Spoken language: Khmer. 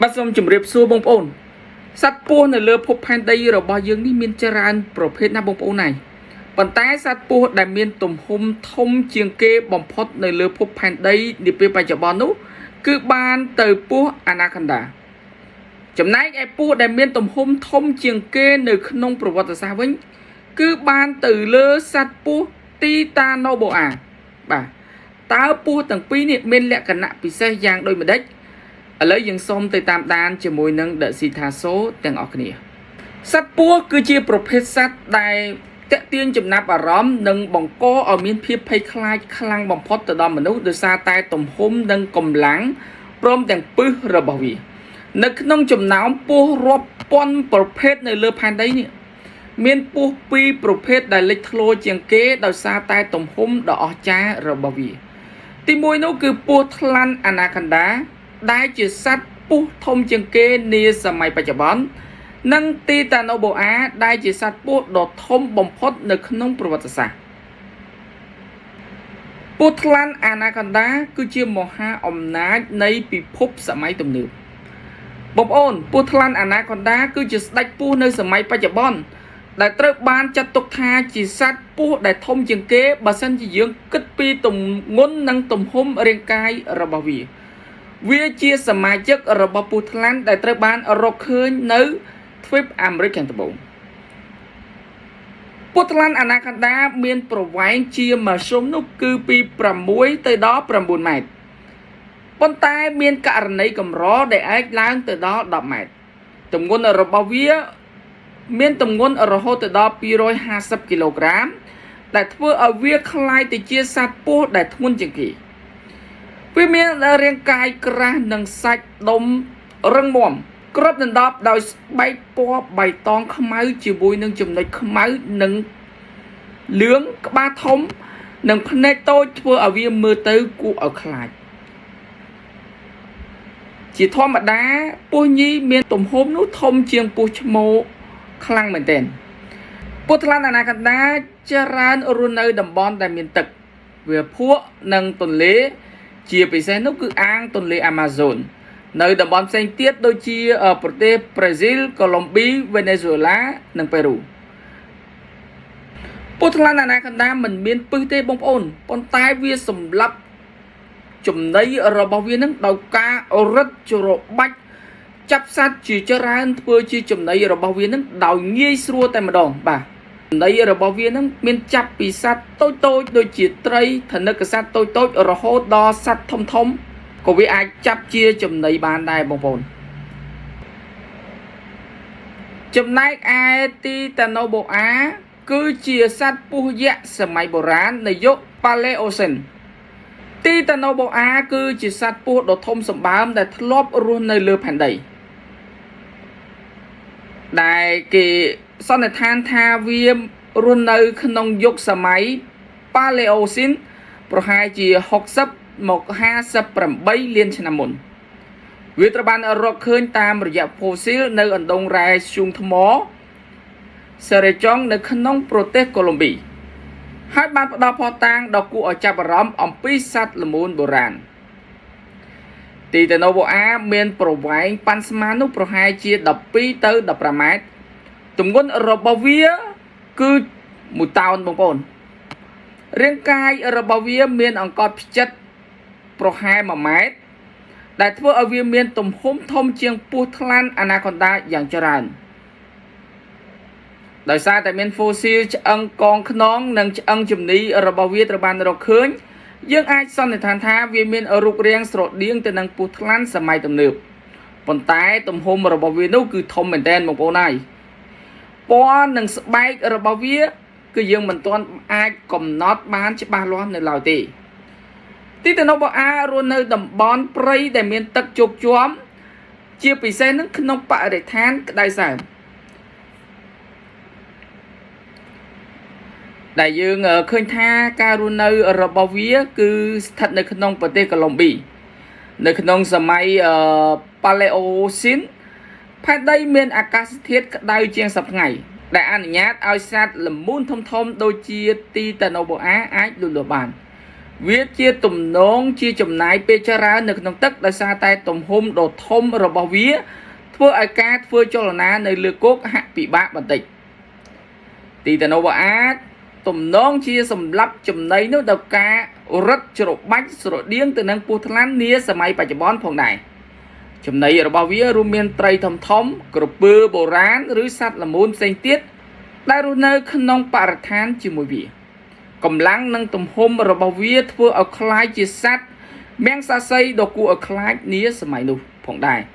បាទសូមជម្រាបសួរបងប្អូនសត្វពស់នៅលើភពផែនដីរបស់យើងនេះមានច្រើនប្រភេទណាស់បងប្អូនហើយប៉ុន្តែសត្វពស់ដែលមានទំហំធំជាងគេបំផុតនៅលើភពផែនដីនាពេលបច្ចុប្បន្ននោះគឺបានទៅពស់អាណាខុនដាចំណែកឯពស់ដែលមានទំហំធំជាងគេនៅក្នុងប្រវត្តិសាស្ត្រវិញគឺបានទៅលើសត្វពស់ទីតាណូបូអាបាទតើពស់ទាំងពីរនេះមានលក្ខណៈពិសេសយ៉ាងដូចម្តេច ឥឡូវយើងសូមទៅតាមដានជាមួយនឹង The Sithaso ទាំងអស់គ្នាសត្វពស់គឺជាប្រភេទសត្វដែលតាក់ទាញចំណាប់អារម្មណ៍និងបង្កឲ្យមានភាពភ័យខ្លាចខ្លាំងបំផុតទៅដល់មនុស្សដោយសារតែទំហំនិងកម្លាំងព្រមទាំងពឹសរបស់វានៅក្នុងចំណោមពស់រាប់ពាន់ប្រភេទនៅលើផែនដីនេះមានពស់ពីរប្រភេទដែលលេចធ្លោជាងគេដោយសារតែទំហំដ៏អស្ចារ្យរបស់វាទីមួយនោះគឺពស់ថ្លាន់អាណាខុនដាដែលជាសត្វពស់ធំជាងគេនាសម័យបច្ចុប្បន្ននិងទីតាណូបូអាដែលជាសត្វពស់ដ៏ធំបំផុតនៅក្នុងប្រវត្តិសាស្ត្រពស់ថ្លាន់អាណាខុនដាគឺជាមហាអំណាចនៃពិភពសម័យទំនើបបងប្អូនពស់ថ្លាន់អាណាខុនដាគឺជាស្ដេចពស់នៅសម័យបច្ចុប្បន្នដែលត្រូវបានចាត់ទុកថាជាសត្វពស់ដែលធំជាងគេបើសិនជាយើងគិតពីទម្ងន់និងទំហំរាងកាយរបស់វាវាជាសមាជិករបស់ពស់ថ្លាន់ដែលត្រូវបានរកឃើញនៅទ្វីបអាមេរិកខាងត្បូងពស់ថ្លាន់អាណាខុនដាមានប្រវែងជាមធ្យមនោះគឺពី6ទៅដល់9ម៉ែត្រប៉ុន្តែមានករណីកម្រដែលអាចឡើងទៅដល់10ម៉ែត្រទម្ងន់របស់វាមានទម្ងន់រហូតទៅដល់250គីឡូក្រាមដែលធ្វើឲ្យវាក្លាយទៅជាសត្វពស់ដែលធ្ងន់ជាងគេវាមានរាងកាយក្រាស់និងសាច់ដុំរឹងមាំគ្របដណ្ដប់ដោយស្បែកពណ៌បៃតងខ្មៅជាមួយនឹងចំណុចខ្មៅនិងលឿងក្បាលធំនិងភ្នែកតូចធ្វើឲ្យវាមើលទៅគួរឲ្យខ្លាចជាធម្មតាពស់ញីមានទំហំនោះធំជាងពស់ឈ្មោលខ្លាំងមែនទែនពស់ថ្លាន់អាណាកណ្ដាច្រើនរស់នៅតំបន់ដែលមានទឹកវាភក់និងទន្លេជាពិសេសនោះគឺអាងទន្លេអាម៉ាហ្សូននៅតំបន់ផ្សេងទៀតដូចជាប្រទេសប្រេស៊ីលកូឡុំប៊ីវេណេស៊ុយអេឡានិងប៉េរូពស់ថ្លាន់អាណាកណ្ដាមិនមានពឹសទេបងប្អូនប៉ុន្តែវាសម្លាប់ចំណីរបស់វានឹងដោយការរឹតច្របាច់ចាប់សត្វជាច្រើនធ្វើជាចំណីរបស់វានឹងដោយងាយស្រួលតែម្ដងបាទចំណីរបស់វានឹងមានចាប់ពីសត្វតូចតូចដូចជាត្រីថនិកសត្វតូចតូចរហូតដល់សត្វធំធំក៏វាអាចចាប់ជាចំណីបានដែរបងប្អូនចំណែកឯទីតាណូបូអាគឺជាសត្វពស់យក្សសម័យបុរាណនៃយុគប៉ាឡេអូសេនទីតាណូបូអាគឺជាសត្វពស់ដ៏ធំសម្បើមដែលធ្លាប់រស់នៅលើផែនដីដែលគេសន្និដ្ឋានថាវារស់នៅក្នុងយុគសម័យប៉ាឡេអូស៊ីនប្រហែលជា60មក58លានឆ្នាំមុនវាត្រូវបានរកឃើញតាមរយៈផូស៊ីលនៅអណ្ដូងរ៉ែធ្យូងថ្មសេរីចុងនៅក្នុងប្រទេសកូឡុំប៊ីហើយបានផ្ដល់ភស្តុតាងដ៏គួរឲ្យចាប់អារម្មណ៍អំពីសត្វល្មូនបុរាណទីតាណូបូអាមានប្រវែងប៉ាន់ស្មាននោះប្រហែលជា12ទៅ15ម៉ែត្រទម្ងន់របស់វាគឺ1តោនបងប្អូនរាងកាយរបស់វាមានអង្កត់ផ្ចិតប្រហែល1ម៉ែត្រដែលធ្វើឲ្យវាមានទំហំធំជាងពស់ថ្លាន់អាណាខុនដាយ៉ាងច្រើនដោយសារតែមានហ្វូស៊ីលឆ្អឹងកងខ្នងនិងឆ្អឹងជំនីរបស់វាត្រូវបានរកឃើញយើងអាចសន្និដ្ឋានថាវាមានរូបរាងស្រដៀងទៅនឹងពស់ថ្លាន់សម័យទំនើបប៉ុន្តែទំហំរបស់វានោះគឺធំមែនទែនបងប្អូនហើយពណ៌និងស្បែករបស់វាគឺយើងមិនទាន់អាចកំណត់បានច្បាស់លាស់នៅឡើយទេទីតាណូបូអារស់នៅតំបន់ព្រៃដែលមានទឹកជោកជាំជាពិសេសនឹងក្នុងបរិស្ថានក្តៅសើមដែលយើងឃើញថាការរស់នៅរបស់វាគឺស្ថិតនៅក្នុងប្រទេសកូឡុំប៊ីនៅក្នុងសម័យប៉ាឡេអូស៊ីនផែនដីមានអាកាសធាតុក្តៅជាងសព្វថ្ងៃដែលអនុញ្ញាតឲ្យសត្វល្មូនធំៗដូចជាទីតាណូបូអាអាចលូតលាស់បាន វាជាទំនងជាចំណាយពេលច្រើននៅក្នុងទឹកដោយសារតែទំហំដ៏ធំរបស់វា ធ្វើឲ្យការធ្វើចលនានៅលើគោកហាក់ពិបាកបន្តិចទីតាណូវអាចទំនងជាសម្លាប់ចំណីនោះដោយការរឹតច្របាច់ស្រដៀងទៅនឹងពស់ថ្លាន់នាសម័យបច្ចុប្បន្នផងដែរចំណីរបស់វារួមមានត្រីធំធំក្រពើបុរាណឬសត្វល្មូនផ្សេងទៀតដែលរស់នៅក្នុងបរិស្ថានជាមួយវា កម្លាំងនិងទំហំរបស់វាធ្វើឲ្យក្លាយជាសត្វមំសាសីដ៏គួរឲ្យខ្លាចនាសម័យនោះផងដែរ។